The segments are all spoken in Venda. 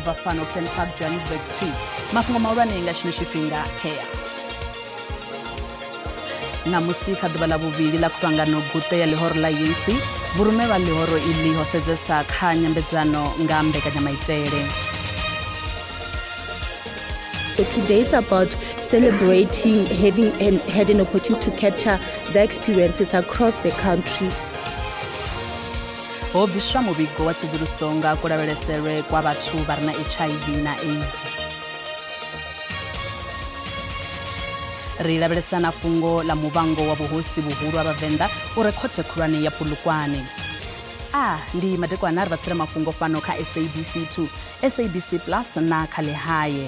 bva fhano Glen Park, Johannesburg 2. Mafhungo mahulwane nga tshino tshifhinga kea. Ṋamusi kha ḓuvha ḽa vhuvhili ḽa khuvhangano guṱe ya ḽihoro ḽa ANC, vhurumelwa ḽihoro iḽi ho sedzesa kha nyambedzano nga mbekanyamaitele. Today is about celebrating having had an opportunity to capture the experiences across the country. Ho bviswa muvhigo wa tsedzuluso nga kulavheleselwe kwa vhathu vha re na HIV na AIDS. Ri lavhelesa na fhungo ḽa muvhango wa vhuhosi vhuhulu ha Vhavenḓa u re khothe khulwane ya Polokwane. A ndi madekwana ri vha tsela mafhungo fhano kha SABC 2, SABC Plus na kha Lehae.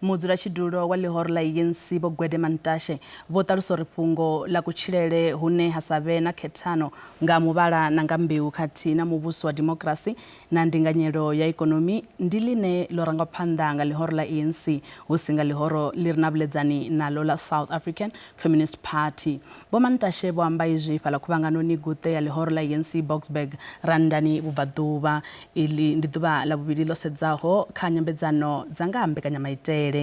Mudzulatshidulo wa ḽihoro ḽa ANC Vho Gwede Mantashe vho ṱalusa uri fhungo ḽa kutshilele hune ha sa vhe na khethano nga muvhala na nga mbeu khathihi na muvhuso wa dimokirasi na ndinganyelo ya ikonomi ndi ḽine ḽo rangwa phanḓa nga ḽihoro ḽa ANC hu si nga ḽihoro ḽi re na vhuledzani naḽo ḽa South African Communist Party. Vho Mantashe vho amba izwi fhaḽa khuvhanganoni guṱe ya ḽihoro ḽa ANC Boksburg, Randani Vhubvaḓuvha. Iḽi ndi ḓuvha ḽa vhuvhili ḽo sedzaho kha nyambedzano dza nga ha mbekanyamaitele.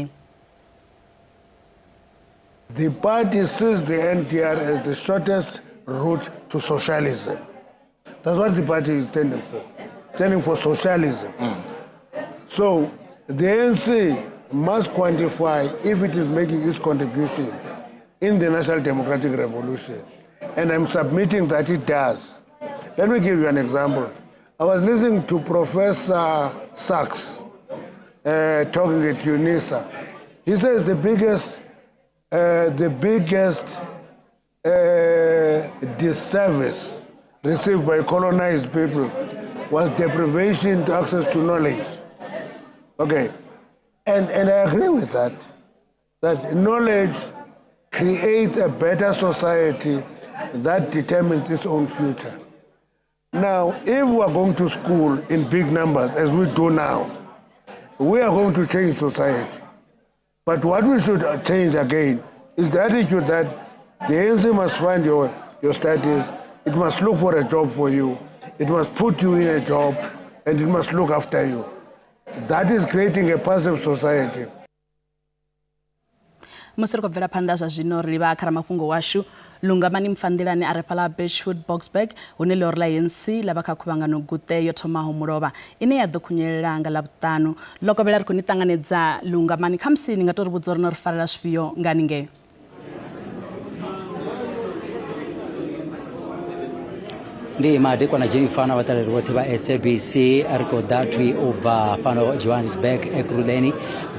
The party sees the NDR as the shortest route to socialism. That's what the party is standing for, standing for socialism. So the ANC must quantify if it is making its contribution in the National Democratic Revolution. And I'm submitting that it does. Let me give you an example. I was listening to Professor Sachs talking at UNISA. He says the biggest disservice received by colonized people was deprivation to access to knowledge. Okay, and I agree with that, that knowledge creates a better society that determines its own future. Now, if we are going to school in big numbers, as we do now, we are going to change society. But what we should change again is the attitude that the ANC must fund your studies, it must look for a job for you, it must put you in a job, and it must look after you. That is creating a passive society. Musi ri khou bvela phanḓa zwa zwino ri livha kha ramafhungo washu Lungamani Mfanḓilani a re fhaḽa Birchwood, Boksburg, hune ḽihoro ḽa ANC ḽa vha kha khuvhangano guṱe yo thomaho mulovha ine ya ḓo khunyelela nga Ḽavhuṱanu. Ḽo kovhela ri khou ni ṱanganedza Lungamani, khamusi ni nga tou ri vhudza uri no ri farela zwifhio nga haningei. Ndi madekwana Jennifer na vhaṱaleli vhoṱhe vha SABC. Ri khou ḓa thwi u bva fhano Johannesburg, Ekurhuleni,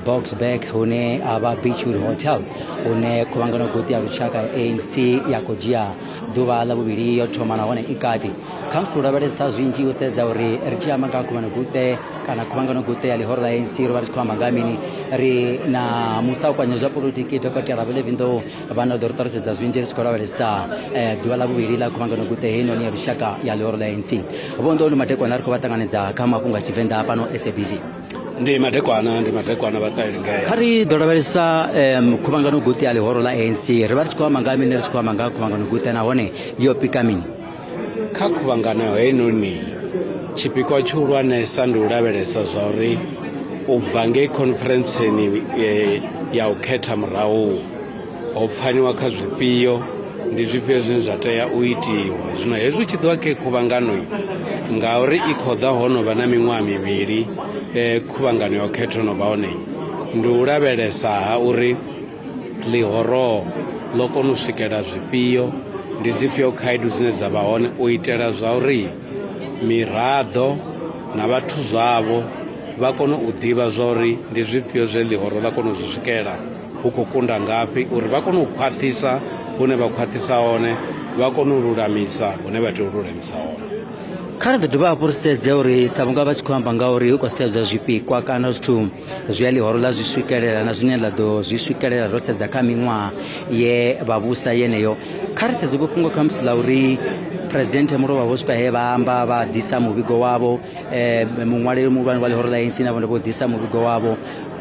Boksburg, hune ha vha Beachwood Hotel, hune khuvhangano guṱi ya lushaka ya ANC ya khou dzhia ḓuvha ḽa vhuvhili yo thoma nahone i kati. Khamusi u lavhelesa zwinzhi u sedza uri ri tshi amba nga khuvhangano guṱe kana khuvhangano guṱe ya ḽihoro ḽa ANC ro vha ri tshi khou amba nga mini, ri na musaukanyi zwa politiki Dokotela Vho Levy Ndou vha no ḓo ri ṱalutshedza zwinzhi ri tshi khou lavhelesa ḓuvha ḽa vhuvhili ḽa khuvhangano guṱe heinoni ya lushaka ya ḽihoro ḽa ANC. Vho Ndou, ndi madekwana, ri khou vha ṱanganedza kha mafhungo a Tshivenḓa fhano SABC. Ndi madekwana, ndi madekwana vhaṱaleli ngea. Kha ri ḓo lavhelesa khuvhangano guṱe ya ḽihoro ḽa ANC, ri vha ri tshi khou amba nga mini ri tshi khou amba nga khuvhangano guṱe nahone yo pika mini? Kha khuvhangano heinoni tshipikwa tshihulwanesa ndi u lavhelesa zwa uri u bva ngei khonferentseni ya u khetha murahu ho pfaniwa kha zwifhio, ndi zwifhio zwine zwa tea u itiwa. Zwino hezwi tshi ḓovha khe khuvhangano ngauri i khou ḓa ho no vha na miṅwaha mivhili khuvhangano ya u khetha no vha hone, ndi u lavhelesa ha uri ḽihoro ḽo kona u swikela zwifhio, ndi dzifhio khaedu dzine dza vha hone, u itela zwa uri miraḓo na vhathu zwavho vha kone u ḓivha zwa uri ndi zwifhio zwe ḽihoro ḽa kona u zwi swikela, hu khou kunda ngafhi, uri vha kone u khwaṱhisa hune vha khwaṱhisa hone, vha kone u lulamisa hune vha tea u lulamisa hone. Kha ri ḓo dovha hafhu ri sedze uri sa vhunga vha tshi khou amba nga uri hu khou sedzwa zwipikwa kana zwithu zwi a ḽihoro ḽa zwi swikelela na zwine ḽa ḓo zwi swikelela ro sedza kha miṅwaha ye vha vhusa yeneyo. Kha ri sedze vho fhungo khamusi ḽa uri Presidenthe Mulovha vho swika he vha amba vha ḓisa muvhigo wavho, muṅwaleli muhulwane wa ḽihoro ḽa ANC na vhone vho ḓisa muvhigo wavho.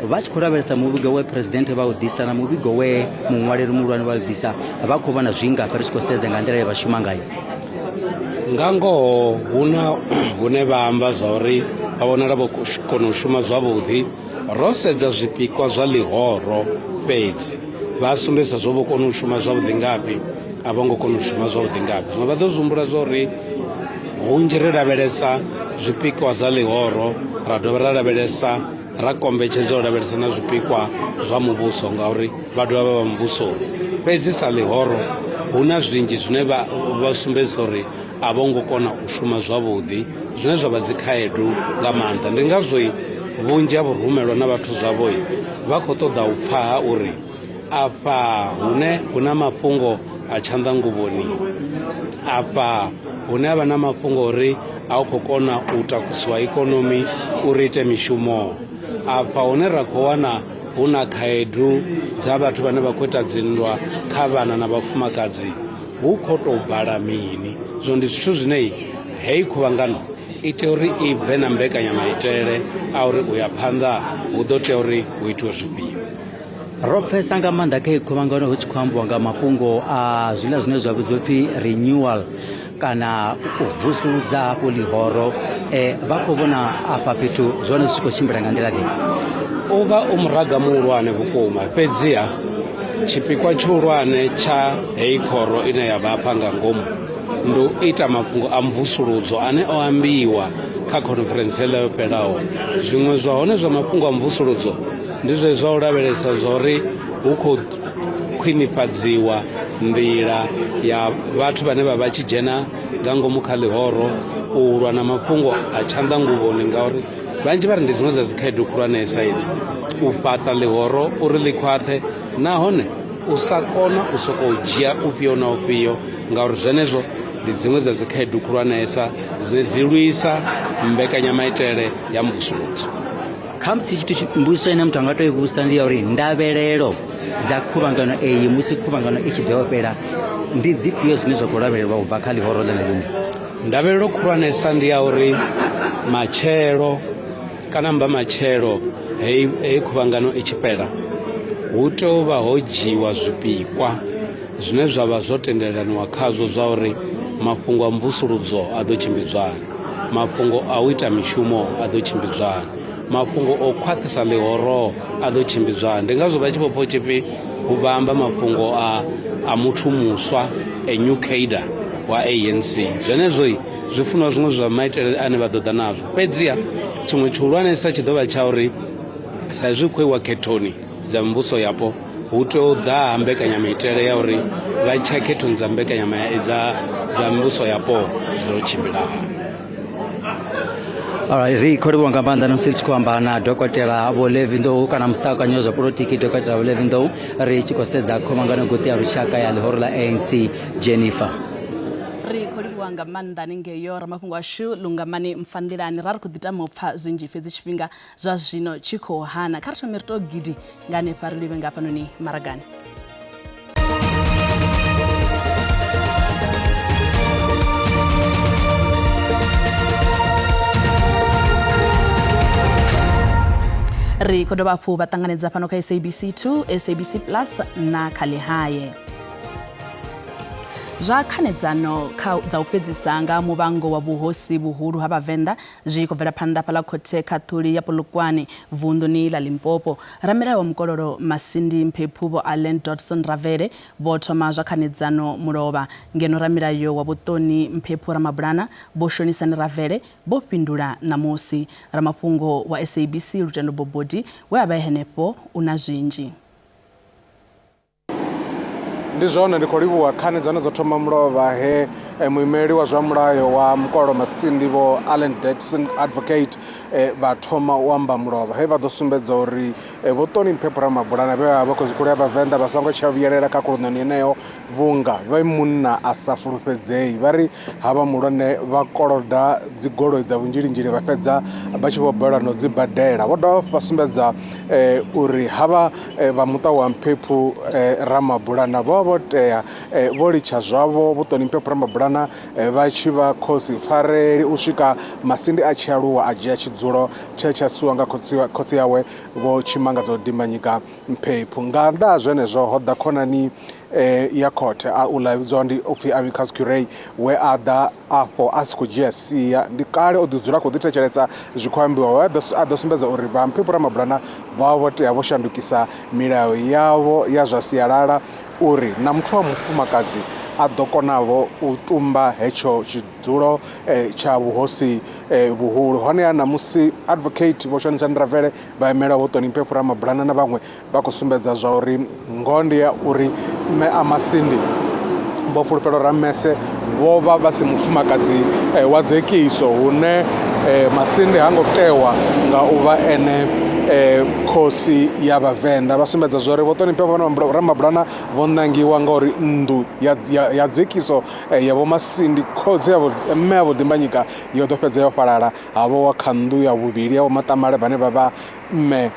Vha tshi khou lavhelesa muvhigo we Presidenthe vha u ḓisa na muvhigo we muṅwaleli muhulwane vha u ḓisa, vha khou vhona zwingafha ri tshi khou sedza nga nḓila ye vha shuma ngayo? Nga ngoho hu na hune vha amba zwa uri vha vhonala vho kona u shuma zwavhuḓi ro sedza zwipikwa zwa ḽihoro fhedzi vha sumbedzisa zwo vho kona u shuma zwavhuḓi ngafhi a vho ngo kona u shuma zwavhuḓi ngafhi. Zwino vha ḓo zwi humbula zwa uri hunzhi ri lavhelesa zwipikwa zwa ḽihoro ra dovha ra lavhelesa ra kombetshedza u lavhelesa na zwipikwa zwa muvhuso ngauri vha dovha vha vha muvhusoni. Fhedzi sa ḽihoro hu na zwinzhi zwine vha vha sumbedzisa uri a vho ngo kona u shuma zwavhuḓi zwine zwa vha dzikhaedu nga maanḓa. Ndi ngazwo vhunzhi ha vhurumelwa na vhathu zwavho vha khou ṱoḓa u pfa ha uri afha hune hu na mafhungo a tshanḓanguvhoni, afha hune ha vha na mafhungo uri a u khou kona u takusiwa ikonomi uri ite mishumo, afha hune ra khou wana hu na khaedu dza vhathu vhane vha khou ita dzinndwa kha vhana na vhafumakadzi, hu khou tou bala mini. Zwino ndi zwithu zwine heyi khuvhangano i tea uri i bve na mbekanyamaitele a uri u ya phanḓa hu ḓo tea uri hu itiwe zwifhio. Ro pfesa nga maanḓa kha khuvhangano hu tshi khou ambiwa nga mafhungo a zwiḽa zwine zwa vhidzwa upfhi renewal kana u vusuludza hafhu ḽihoro. Vha khou vhona afha fhethu zwone zwi tshi khou tshimbila nga nḓila ḓe? U vha u muraga muhulwane vhukuma, fhedziha tshipikwa tshihulwane tsha heyi khoro ine ya vha hafha nga ngomu ndi u ita mafhungo a mvusuludzo ane o ambiwa kha khonferentsi heiḽa yo fhelaho. Zwiṅwe zwa hone zwa mafhungo a mvusuludzo ndi zwe zwa u lavhelesa zwa uri hu khou khwinifhadziwa nḓila ya vhathu vhane vha vha tshi dzhena nga ngomu kha ḽihoro u lwa na mafhungo a tshanḓanguvhoni, ngauri vhanzhi vha ri ndi dziṅwe dza dzikhaedu khulwanesa idzi, u fhaṱa ḽihoro uri ḽi khwaṱhe nahone u sa kona u sokou dzhia ufhio na ufhio, ngauri zwenezwo ndi dziṅwe dza dzikhaedu khulwanesa dzine dzi lwisa mbekanyamaitele ya mvusuludzo. Khamusi tshithu mbudziso ine muthu anga tou i vhudzisa ndi ya uri ndavhelelo dza khuvhangano iyi musi khuvhangano i tshi ḓo yo fhela ndi dzifhio zwine zwa khou lavhelelwa u bva kha ḽihoro ḽene ḽine? Ndavhelelo khulwanesa ndi ya uri matshelo kana mba matshelo heyi heyi khuvhangano i tshi fhela hu tea u vha ho dzhiiwa zwipikwa zwine zwa vha zwo tendelaniwa khazwo zwa uri mafhungo a mvusuludzo a ḓo tshimbidzwani, mafhungo a u ita mishumo a ḓo tshimbidzwani, mafhungo o khwaṱhisa ḽihoro a ḓo tshimbidzwani. Ndi ngazwo vha tshi vho pfa hu tshi pfi vha amba mafhungo a a muthu muswa, a new cadre wa ANC. Zwenezwo zwi funwa zwiṅwe zwa maitele ane vha ḓo ḓa nazwo. Fhedziha tshiṅwe tshihulwanesa tshi ḓo vha tsha uri sa izwi khou iwa khethoni dza mivhuso yapo, hu tea u ḓa mbekanyamaitele ya uri vha tsha khethoni dza mbekanyamaitele dza dza mivhuso yapo zwi ḓo tshimbila hani. Alright, ri khou livhuwa nga maanḓa musi ri tshi khou amba na dokotela Vho Levi Nḓou kana musakanyi wa zwa polotiki dokotela Vho Levi Nḓou ri tshi khou sedza khuvhangano guṱe ya lushaka ya ḽihoro ḽa ANC. Jennifer. Ri khou livhuwa nga maanḓa haningei ramafhungo ashu Lungamani Mfanḓilani. Ra ri khou ḓi tama u pfa zwinzhi fhedzi tshifhinga zwa zwino tshi khou hana. Kha ri thome ri tou gidi nga hanefha ri livhe nga hafhanoni maragani. Ri khou dovha hafhu vha ṱanganedza fhano kha SABC 2, SABC Plus na kha Ḽihae. Zwa khanedzano kha dza u fhedzisa nga muvhango wa vhuhosi vhuhulu ha Vhavenḓa zwi khou bvela phanḓa fhaḽa khothe khaṱhuli ya Polokwane vunḓuni ḽa Limpopo. Ramilayo wa mukololo Masindi Mphephu Vho Allen Dodson Ravele vho thoma zwa khanedzano mulovha, ngeno ramilayo wa Vho Toni Mphephu Ramabulana Vho Shonisani Ravele vho fhindula ṋamusi. Ramafhungo wa SABC Lutendo Bobodi we a vha e henefho u na zwinzhi. Ndi zwone, ndi khou livhuwa khanedzano dzo thoma mulovha he muimeli wa zwa mulayo wa mukololo Masindi Vho Allen Dodson Advocate Vha thoma u amba mulovha he vha ḓo sumbedza uri Vho Toni Mphephu Ramabulana vhe vha vha khosi-khulu ya Vhavenḓa vha songo tsha vhuyelela kha khuluṋoni yeneyo vhunga vhe munna a sa fulufhedzei. Vha ri havha muhulwane vha koloda dzigoloi dza vhunzhilinzhili vha fhedza vha tshi vho balelwa na u dzi badela. Vho dovha vha sumbedza uri havha vha muṱa wa Mphephu Ramabulana vho vha vho tea vho litsha zwavho Vho Toni Mphephu Ramabulana vha tshi vha khosi pfareli u swika Masindi a tshi aluwa a dzhia tshidzulo tshe tsha siwa nga khotsi awe Vho Tshimangadzo Dimbanyika Mphephu. Nga nnḓa ha zwenezwo, ho ḓa khonani ya khothe a uḽa vhidzwaho ndi upfi Amicus Curiae we a ḓa afho a si khou dzhia sia. Ndi kale o ḓi dzula a khou ḓi thetshelesa zwi khou ambiwa, we a ḓo sumbedza uri vha Mphephu Ramabulana vha vha vho tea vho shandukisa milayo yavho ya zwa sialala uri na muthu wa mufumakadzi a ḓo konavho u tumba hetsho tshidzulo tsha vhuhosi vhuhulu. Honeha ṋamusi Advocate Vho Shonisani Ravele vha imela Vho Toni Mphephu Ramabulana na vhaṅwe vha khou sumbedza zwa uri ngoho ndi ya uri mme a Masindi Vho Fulufhelo Ramese vho vha vha si mufumakadzi wa dzekiso hune Masindi ha ngo tewa nga u vha ene khosi ya Vhavenḓa. Vha sumbedza zwa uri Vho Toni Mphephu Ramabulana vho ṋangiwa ngauri nnḓu ya dzekiso ya Vho Masindi khotsi avho mme avho Dimbanyika yo ḓo fhedza yo fhalala ha vho wa kha nnḓu ya vhuvhili ya Vho Maṱamale vhane vha vha mme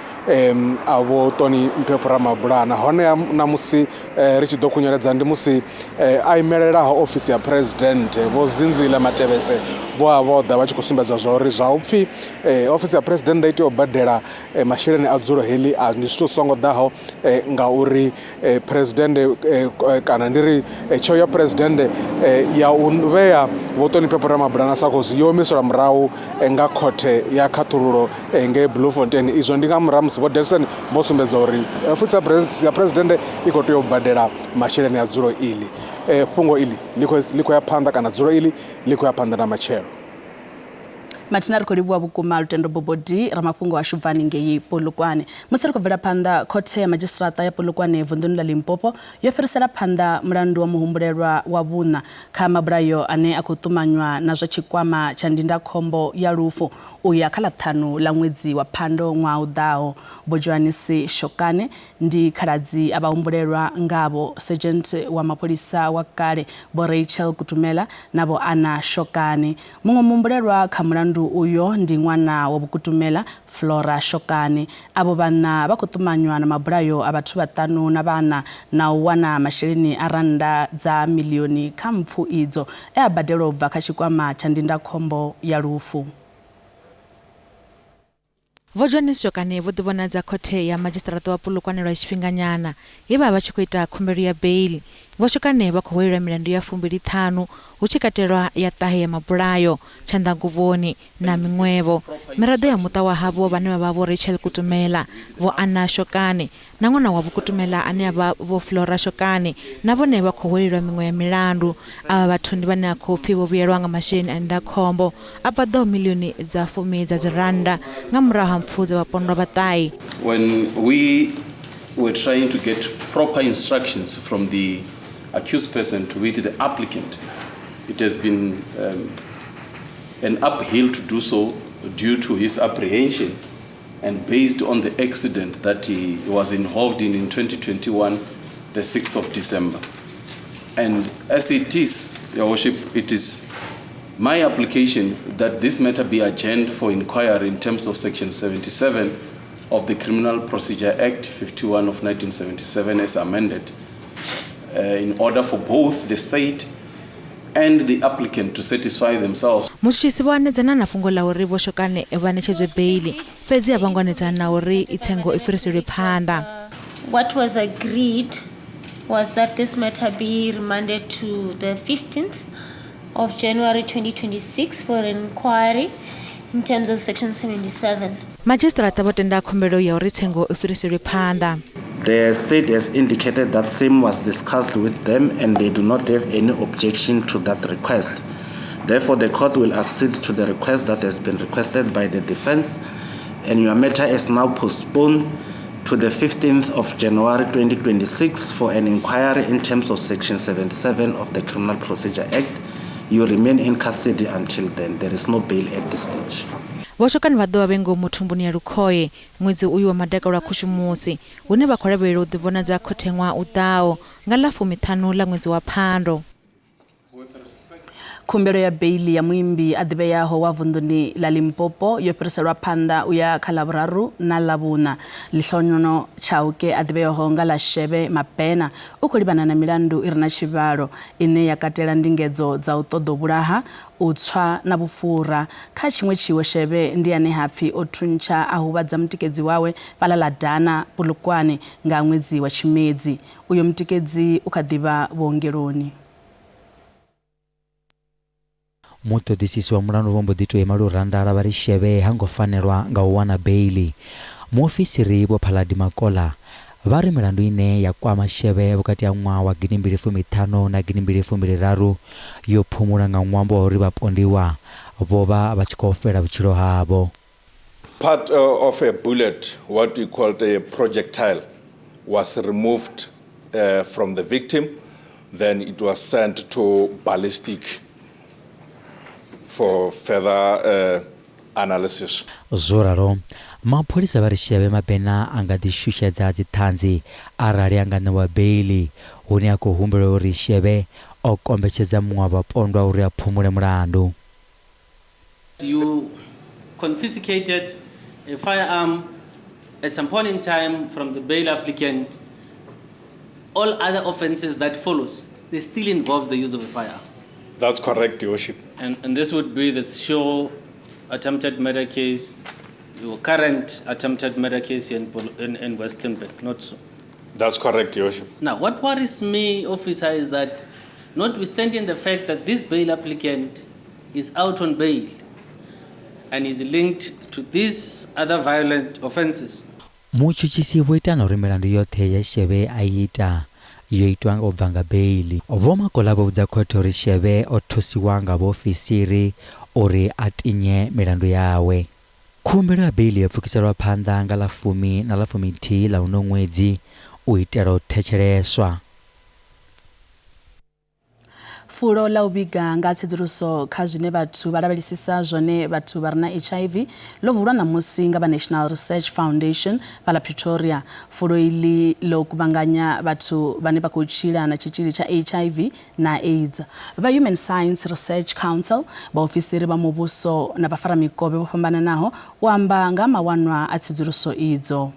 a Vho Toni Mphephu Ramabulana. Honeha na musi ri tshi ḓo khunyeledza ndi musi a imelelaho ofisi ya President Vho Zinzile Matevhedze vho vha vho ḓa vha tshi khou sumbedza zwa uri zwa upfhi ofisi ya President i tea u badela masheleni a dzulo heḽi a ndi zwithu zwi songo ḓaho ngauri President kana ndi ri tsheo ya President ya u vhea Vho Toni Mphephu Ramabulana sa khosi yo humiselwa murahu nga khothe ya khaṱhululo ngei Bloemfontein. Izwo ndi nga murahu musi Vho Derksen vho sumbedza uri ofisi ya President i khou tea u badela masheleni a dzulo iḽi. Fhungo iḽi ḽi khou ya phanḓa kana dzulo iḽi ḽi khou ya phanḓa na matshelo. Mathina ri khou livhuwa vhukuma Lutendo Bobodi ramafhungo ashu bvani ngei Polokwane. Musi ri khou bvela phanḓa, khothe ya madzhisiṱiraṱa ya Polokwane vunḓuni ḽa Limpopo yo fhirisela phanḓa mulandu wa muhumbulelwa wa vhuṋa kha mabulayo ane a khou ṱumanywa na zwa tshikwama tsha ndindakhombo ya lufu u ya kha ḽa ṱhanu ḽa ṅwedzi wa Phando ṅwaha u ḓaho. Vho Johanisi Shokane ndi khaladzi a vhahumbulelwa ngavho Sergeant wa mapholisa wa kale Vho Rachel Kutumela na Vho Anna Shokane. Muṅwe muhumbulelwa kha mulandu uyo ndi ṅwana wa Vhukutumela, Flora Shokane. Avho vhanna vha khou ṱumanywa na mabulayo a vhathu vhaṱanu na vhaṋa na u wana masheleni a rannda dza miḽioni kha mpfu idzo e a badelwa u bva kha tshikwama tsha ndindakhombo ya lufu. Vho Johannes Shokane vho ḓivhonadza khothe ya madzhisiṱaraṱa wa Polokwane lwa tshifhinganyana he vha vha vha tshi khou ita khumbelo ya beiḽi. Vho Shokane vha khou hwelelwa milandu ya 25 hu tshi katelwa ya ṱahe ya mabulayo, tshanḓanguvhoni na miṅwevho. Miraḓo ya muṱa wa havho vhane vha vha Vho Rachel Kutumela, Vho Anna Shokane na ṅwana wa Vho Kutumela ane a vha Vho Flora Shokane na vhone vha khou hwelelwa miṅwe ya milandu. Avha vhathu ndi vhane ha khou pfi vho vhuyelwa nga masheleni a ndindakhombo a paḓaho miḽioni dza fumi dza dzirannda nga murahu ha mpfu dza vhapondwa vha ṱahe. When we were trying to get proper instructions from the accused person to wit the applicant, it has been um, an uphill to do so due to his apprehension and based on the accident that he was involved in in 2021, the 6th of December. And as it is, Your Worship, it is my application that this matter be adjourned for inquiry in terms of Section 77 of the Criminal Procedure Act 51 of 1977 as amended, uh, in order for both the state and the applicant to satisfy themselves. Mutshutshisi vho hanedzana na fhungo ḽa uri Vho Shokane vha ṋetshedzwe beiḽi, fhedzi a vho ngo hanedzana na uri tsengo i fhiriselwe phanḓa. What was agreed was that this matter be remanded to the 15th of January 2026 for inquiry in terms of section 77. Madzhisiṱiraṱa vho tenda khumbelo ya uri tsengo i fhiriselwe phanḓa. The state has indicated that same was discussed with them and they do not have any objection to that request. Therefore, the court will accede to the request that has been requested by the defense and your matter is now postponed to the 15th of January 2026 for an inquiry in terms of Section 77 of the Criminal Procedure Act. You remain in custody until then. There is no bail at this stage. Vho Shokane vha ḓo vha vhe ngomu thumbuni ya Lukhohe ṅwedzi uyu wa madakalo a Khushumusi, hune vha khou lavhelelwa u ḓivhonadza khothe ṅwaha u ḓaho nga ḽa 15 ḽa ṅwedzi wa Phando. Khumbelo ya beiḽi ya muimbi a ḓivheaho wa vunḓuni ḽa Limpopo yo fhiriselwa phanḓa u ya kha Ḽavhuraru na Ḽavhuṋa. Lihlonono Chauke a ḓivheaho nga ḽa Shebe Mabena u khou livhana na milandu i re na tshivhalo ine ya katela ndingedzo dza u ṱoḓa u vhulaha, u tswa na vhufhura. Kha tshiṅwe tshiwo Shebe ndi ane ha pfi o thuntsha a huvhadza mutikedzi wawe fhaḽa ḽa Dana, Polokwane nga ṅwedzi wa Tshimedzi. Uyo mutikedzi u kha ḓi vha vhuongeloni. Muṱoḓisisi wa mulandu vho mbo ḓi tou ima lurandala vha ri Shebe ha ngo fanelwa nga u wana beiḽi. Muofisiri Vho Phaladi Makola vha ri milandu ine ya kwama Shebe vhukati ha ṅwaha wa gidimbili fumi-ṱhanu na gidimbili fumbili-raru yo phumulwa nga ṅwambo wa uri vhapondiwa vho vha vha tshi khou fela vhutshilo havho. Part of a bullet, what we called a projectile, was removed from the victim. Then it was sent to ballistic for further analysis. Zwo ralo, mapholisa vha ri Shebe Mabena a nga ḓi shushedza dziṱhanzi arali a nga ṋewa beiḽi, hune a khou humbelwa uri Shebe o kombetshedza muṅwe wa vhapondwa uri a phumule mulandu. You confiscated a firearm at some point in time from the bail applicant. All other offenses that follows, they still involve the use of a firearm. That's correct, Your Worship. And this would be the Sure attempted murder case, your current attempted murder case here in Westenburg, not so? That's correct, Your Worship. Now, what worries me, officer, is that notwithstanding the fact that this bail applicant is out on bail and is linked to these other violent offenses. Mutshutshisi vho ita na uri milandu yoṱhe ye Shebe a i ita yo itwa u bva nga beiḽi. Vho Makola vho vhudza khothe uri Shebe o thusiwa nga vhaofisiri uri a tinye milandu yawe. Khumbelo ya beiḽi yo pfukiselwa phanḓa nga ḽa fumi na ḽa fuminthihi ḽa uno ṅwedzi u itela u thetsheleswa. Fulo ḽa u vhiga nga tsedzuluso kha zwine vhathu vha lavhelesisa zwone vhathu vha re na HIV ḽo vulwa ṋamusi nga vha National Research Foundation fhaḽa Pretoria. Fulo iḽi ḽo kuvhanganya vhathu vhane vha khou tshila na tshitzhili tsha HIV na AIDS. Vha Human Science Research Council, vhaofisiri vha muvhuso na vhafaramikovhe vho fhambananaho u amba nga ha mawanwa a tsedzuluso idzo.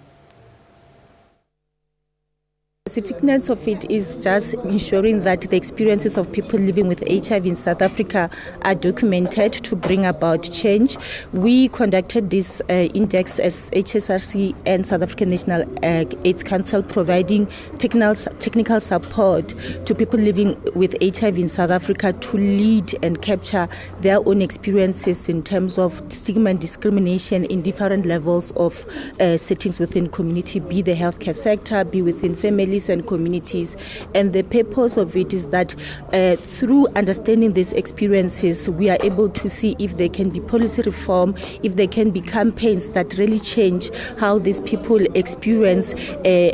The significance of it is just ensuring that the experiences of people living with HIV in South Africa are documented to bring about change. We conducted this index as HSRC and South African National AIDS Council, providing technical support to people living with HIV in South Africa to lead and capture their own experiences in terms of stigma and discrimination in different levels of settings within community, be the healthcare sector, be within families and communities. And the purpose of it is that through understanding these experiences, we are able to see if there can be policy reform, if there can be campaigns that really change how these people experience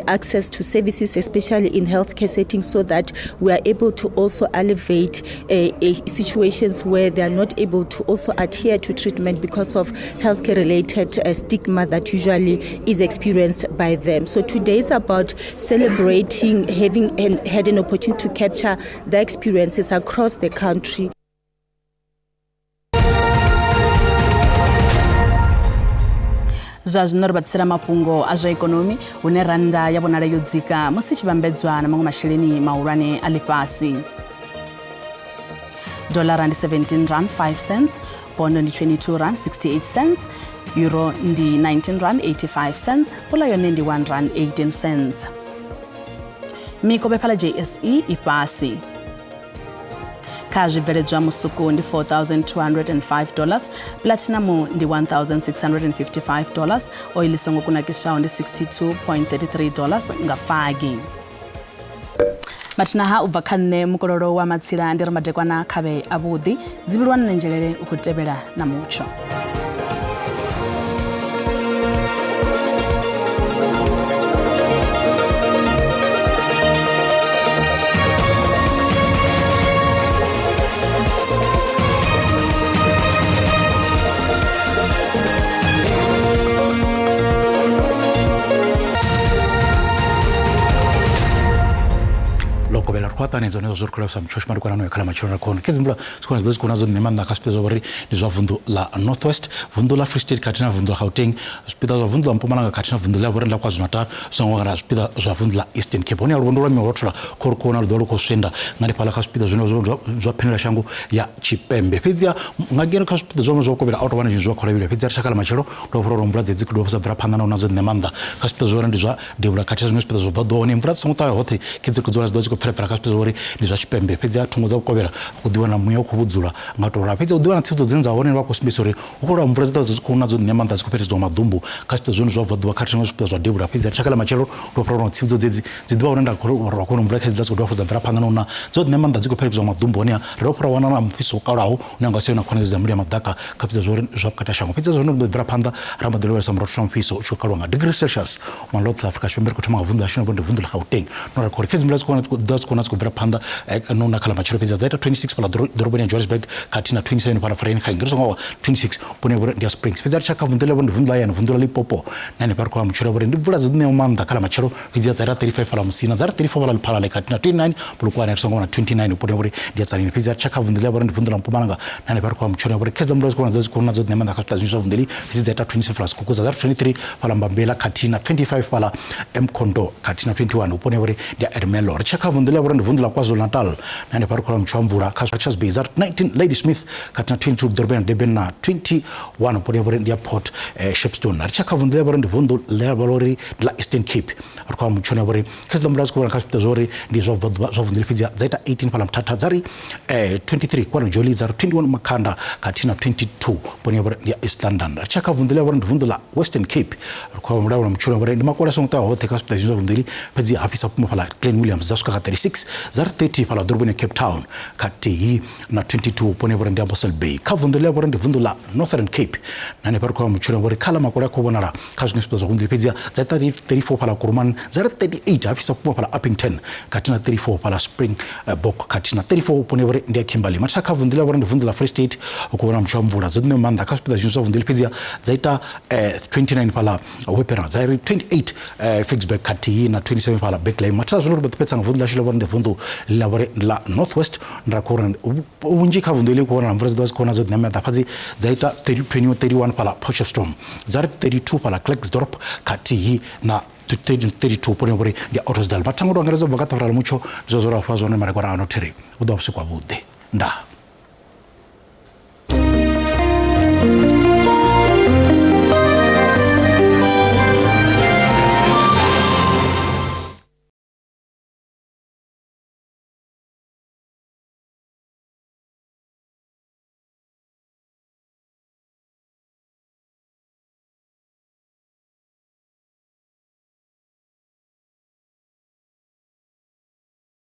access to services, especially in healthcare settings, so that we are able to also alleviate situations where they are not able to also adhere to treatment because of healthcare-related stigma that usually is experienced by them. So today is about celebrating having and had an opportunity to capture their experiences across the country. Zwa zwino ri vhatisela mafhungo a zwa ikonomi hune randa ya vhonala yo dzika musi tshi vhambedzwa na maṅwe masheleni mahulwane a ḽifhasi. Dollar ndi 17 rand 5 cents, bondo ndi 22 rand 68 cents, euro ndi 19 rand 85 cents, pula yone ndi 1 rand 18 cents. Mikovhe fhala JSE i fhasi. Kha zwibveledzwa musuku ndi $4,205, platinum ndi $1,655, oil songo kunakiswaho ndi $62.33 nga fagi. Mathinaha u bva kha nṋe mukololo wa matsila ndi ri madekwana khavhe avhuḓi dzivhilwa nṋe nzhelele u khou tevhela na mutsho. ṱanganedza hone zwo ri khou lavhelesa mutsho shuma ri kona no khala matshelo ra khona khedzi mvula dzi khona dzi khona dzo nṋe maanḓa kha zwipiḓa zwa uri ndi zwa vunḓu ḽa North West, vunḓu ḽa Free State khathihi na vunḓu ḽa Gauteng, zwipiḓa zwa vunḓu ḽa Mpumalanga khathihi na vunḓu ḽa vhori ḽa KwaZulu-Natal songo ngara zwipiḓa zwa vunḓu ḽa Eastern Cape. Hone luvhondo lwa mirothola khou ri khou vhona lu ḓovha lu khou swenda nga hanefhaḽa kha zwipiḓa zwine zwa phenela shango ya tshipembe. Fhedziha nga ngeno kha zwipiḓa zwa zwa vhukovhela a hu tou vha na zwinzhi zwa khou lavhelelwa fhedzi ri tshakhala matshelo ndo fhura uri mvula dzedzi dzi dovha dza bvela phanḓa na u na dzo ṋe maanḓa kha zwipiḓa zwa uri ndi zwa devhula khathihi na zwiṅwe zwipiḓa zwo bva ḓuvha hone mvula dzi songo ṱavha hoṱhe khe dzi khou dzula dzi ḓovha dzi khou pfela kha zwipiḓa zwa uri ndi zwa tshipembe fhedzi ha thungo dza vhukovhela u ḓi wana muya u khou vhudzula nga tou ralo fhedzi u ḓi wana tsivhudzo dzine dza hone vha khou sumbedzisa uri hu khou lwa mvula dzi ḓovha dzi khou na dzo ṋea maanḓa dzi khou fhiriselwa maḓumbu kha zwipiḓa zwone zwa bva ḓuvha khathihi na zwipiḓa zwa devhula fhedzi tshaka ḽa matshelo ndo fhura uri tsivhudzo dzedzi dzi ḓivha hune nda khou ra khou mvula kha dzi ḓa dzi khou dovha dza bvela phanḓa na u na dzo ṋea maanḓa dzi khou fhelekedziwa maḓumbu hone ri dovha fhura wana na mufhiso wo kalulaho une nga sia na khonadzeo dza mililo ya maḓaka kha zwipiḓa zwa uri zwa vhukati ha shango fhedzi zwone ri ḓo bvela phanḓa ra mbo ḓi lavhelesa murotho wa mufhiso u tshi khou kalwa nga degree Celsius ma ḽoṱhe ḽa Afrika Tshipembe ri khou thoma nga vunḓu ḽashu ndi vunḓu ḽa Gauteng no ra khou ri khedzi mvula dzi khou ḓa dzi khou na dzi khou bvela phanḓa no na kha ḽa matshelo fhedzi dza ita 26 fhaḽa ḓoroboni ya Johannesburg khathihi na 27 fhaḽa Vereeniging ri songo wa 26 vhone vhori ndi ya Springs fhedzi a ri tsha kha vunḓu ḽa ndi vunḓu ḽa hayani vunḓu ḽa Limpopo na hanefha ri khou amba matshelo vhori ndi mvula dzi ṋeaho maanḓa kha ḽa matshelo fhedzi dza ita 35 fhaḽa Musina dza ri 34 fhaḽa Lephalale khathihi na 29 Polokwane ri songo wana 29 vhone vhori ndi ya Tzaneen fhedzi a ri tsha kha vunḓu ḽa vhori ndi vunḓu ḽa Mpumalanga na hanefha ri khou amba matshelo vhori khedzi mvula dzi khou dzi khou na dzo ṋea maanḓa kha zwiṱa zwinzhi zwa vunḓu fhedzi dza ita 27 fhaḽa Skukuza dza ri 23 fhaḽa Mbambela khathihi na 25 fhaḽa Mkhondo khathihi na 21 vhuponi ha vhori ndi ya Ermelo ri tsha kha vunḓu ḽa vhori ndi vunḓu ḽa KwaZulu-Natal na hanefha ri khou amba mutsho wa mvula kha Richards Bay dza 19 Ladysmith khathihi na 22 ḓoroboni ya Durban na 21 vhuponi ha vhori ndi ya Port Shepstone ri tsha kha vunḓu ḽa vhori ndi vunḓu ḽa vha uri ndi ḽa Eastern Cape ri khou amba mutsho wa vhori kha dziḽa mvula dzi khou vhona kha zwipiḓa zwa uri ndi zwa bva zwa vunḓu fhedzi dza ita 18 fhaḽa Mthatha dza ri 23 kwano Joli dza ri 21 Makhanda khathihi na 22 vhuponi ha vhori ndi ya East London ri tsha kha vunḓu ḽa vhori ndi vunḓu ḽa Western Cape ri khou amba lavhula mutsho wa vhori ndi makole a songo ṱaha hoṱhe kha zwipiḓa zwinzhi zwa vunḓu ili fhedzi ha fhisa vhukuma fhaḽa Glen Williams dza swika kha 36 dza ri 30 fhaḽa ḓoroboni ya Cape Town khathihi na 22 vhuponi ha vhori ndi Ambosel Bay kha vunḓu ḽa vhori ndi vunḓu ḽa Northern Cape na hanefha ri khou amba mutsho wa vhori kha ḽa makole a khou vhonala kha zwiṅwe zwipiḓa zwa vunḓu fhedzi dza 34 fhaḽa Kuruman dza ri 38 ha fhisa vhukuma fhaḽa Upington khathihi na 34 fhaḽa Springbok khathihi na 34 vhuponi ha vhori ndi ya Kimberley mathina kha vunḓu ḽa vhori ndi vunḓu ḽa Free State hu khou vhona mutsho wa mvula dzo ḓi maanḓa kha zwipiḓa zwinzhi zwa vunḓu fhedzi dza ita 29 fhaḽa Wepener dza ri 28 Ficksburg khathihi na 27 fhaḽa Bethlehem mathina zwino ri ḓo fhedza nga vunḓu ḽashu ḽa vhori ndi vunḓu ḽa vhori ndi ḽa North West nda khou uri vhunzhi kha vunḓu iḽi khou vhonala mvula dzi ḓovha dzi khou na dzo ḓi ṋamedza fhadzi dza ita 30 31 fhaḽa Potchefstroom dza ri 32 fhaḽa Klerksdorp khathihi na 32 vhuponi vhori ndi Ottosdal. Mathango to angaredza ubva kha ṱhafarela mutsho ndi zwa zwo ra fha zwone malekwana ano thiri vhu ḓo vha vhusiku havhuḓi ndaa.